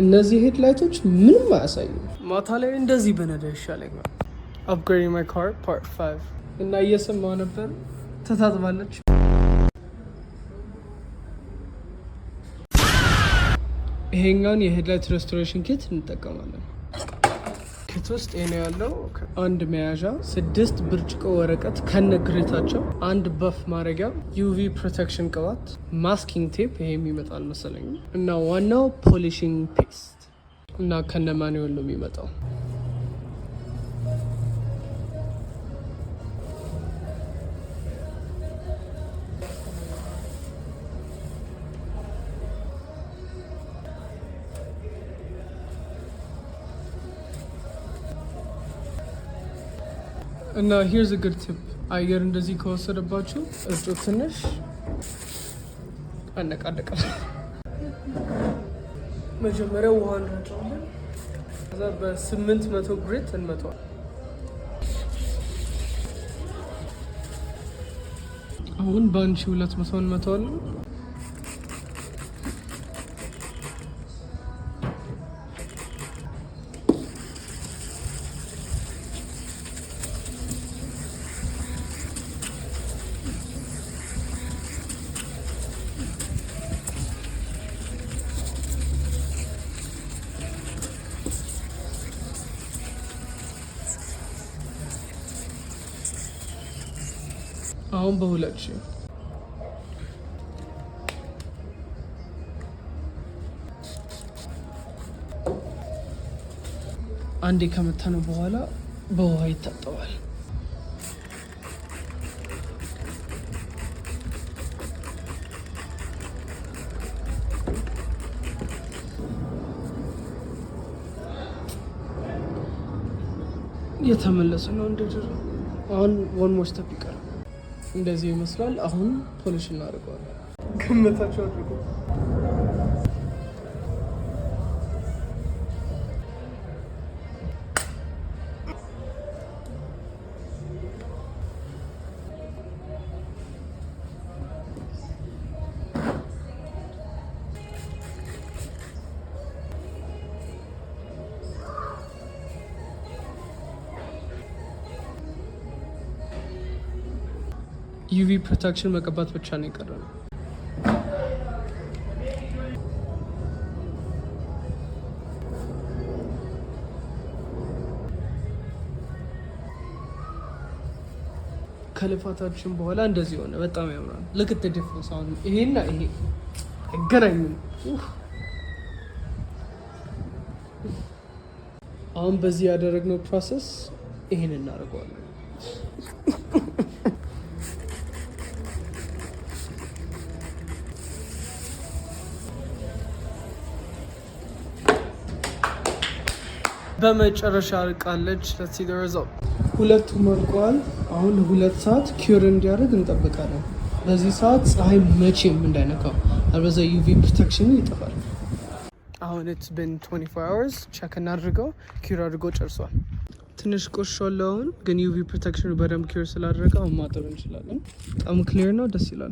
እነዚህ headlight ኦች ምንም አያሳዩም። ማታ ላይ እንደዚህ በነዳ ይሻለኛል። Upgrading my car part 5 እና እየሰማሁ ነበር። ተታጥባለች። ይሄኛውን የ headlight restoration kit እንጠቀማለን። Kit ውስጥ ይሄ ነው ያለው። አንድ መያዣ፣ ስድስት ብርጭቆ ወረቀት ከነ grit ኣቸው፣ አንድ buff ማድረጊያ፣ UV protection ቅባት፣ masking tape ይሄም ይመጣል መሰለኝ እና ዋናው polishing paste እና ከነ manual ነው የሚመጣው። እና here's a good tip፣ አየር እንደዚህ ከወሰደባችሁ እርጩ፣ ትንሽ አነቃነቃል። መጀመሪያ ውሃ እንረጨዋለን። ከዛ በ800 grit እንመተዋል። አሁን በ1200 እንመተዋለን። አሁን በ2000። አንዴ ከመታነው በኋላ በውሃ ይታጠባል። እየተመለሰ ነው እንደ ድሮ። አሁን one more step ይቀራል። እንደዚህ ይመስላል። አሁን polish እናደርገዋለን። ግምታቸው አድርጎ UV protection መቀባት ብቻ ነው የቀረነው። ከልፋታችን በኋላ እንደዚህ ሆነ። በጣም ያምራል። Look at the difference። አሁን ይሄና ይሄ አይገናኙም። አሁን በዚህ ያደረግነው process ይሄን እናደርገዋለን። በመጨረሻ አልቃለች። Let's see the result። ሁለቱም አልቀዋል። አሁን 2 ሰዓት cure እንዲያደርግ እንጠብቃለን። በዚህ ሰዓት ፀሐይ መቼም እንዳይነካው፣ አልበዛ UV protection ኑ ይጠፋል። አሁን it's been 24 hours፣ check እናድርገው። Cure አድርጎ ጨርሷል። ትንሽ ቆሽሿል። አሁን ግን UV protection ኑ በደንብ cure ስላደረገ አሁን ማጠብ እንችላለን። በጣም clear ነው፣ ደስ ይላል።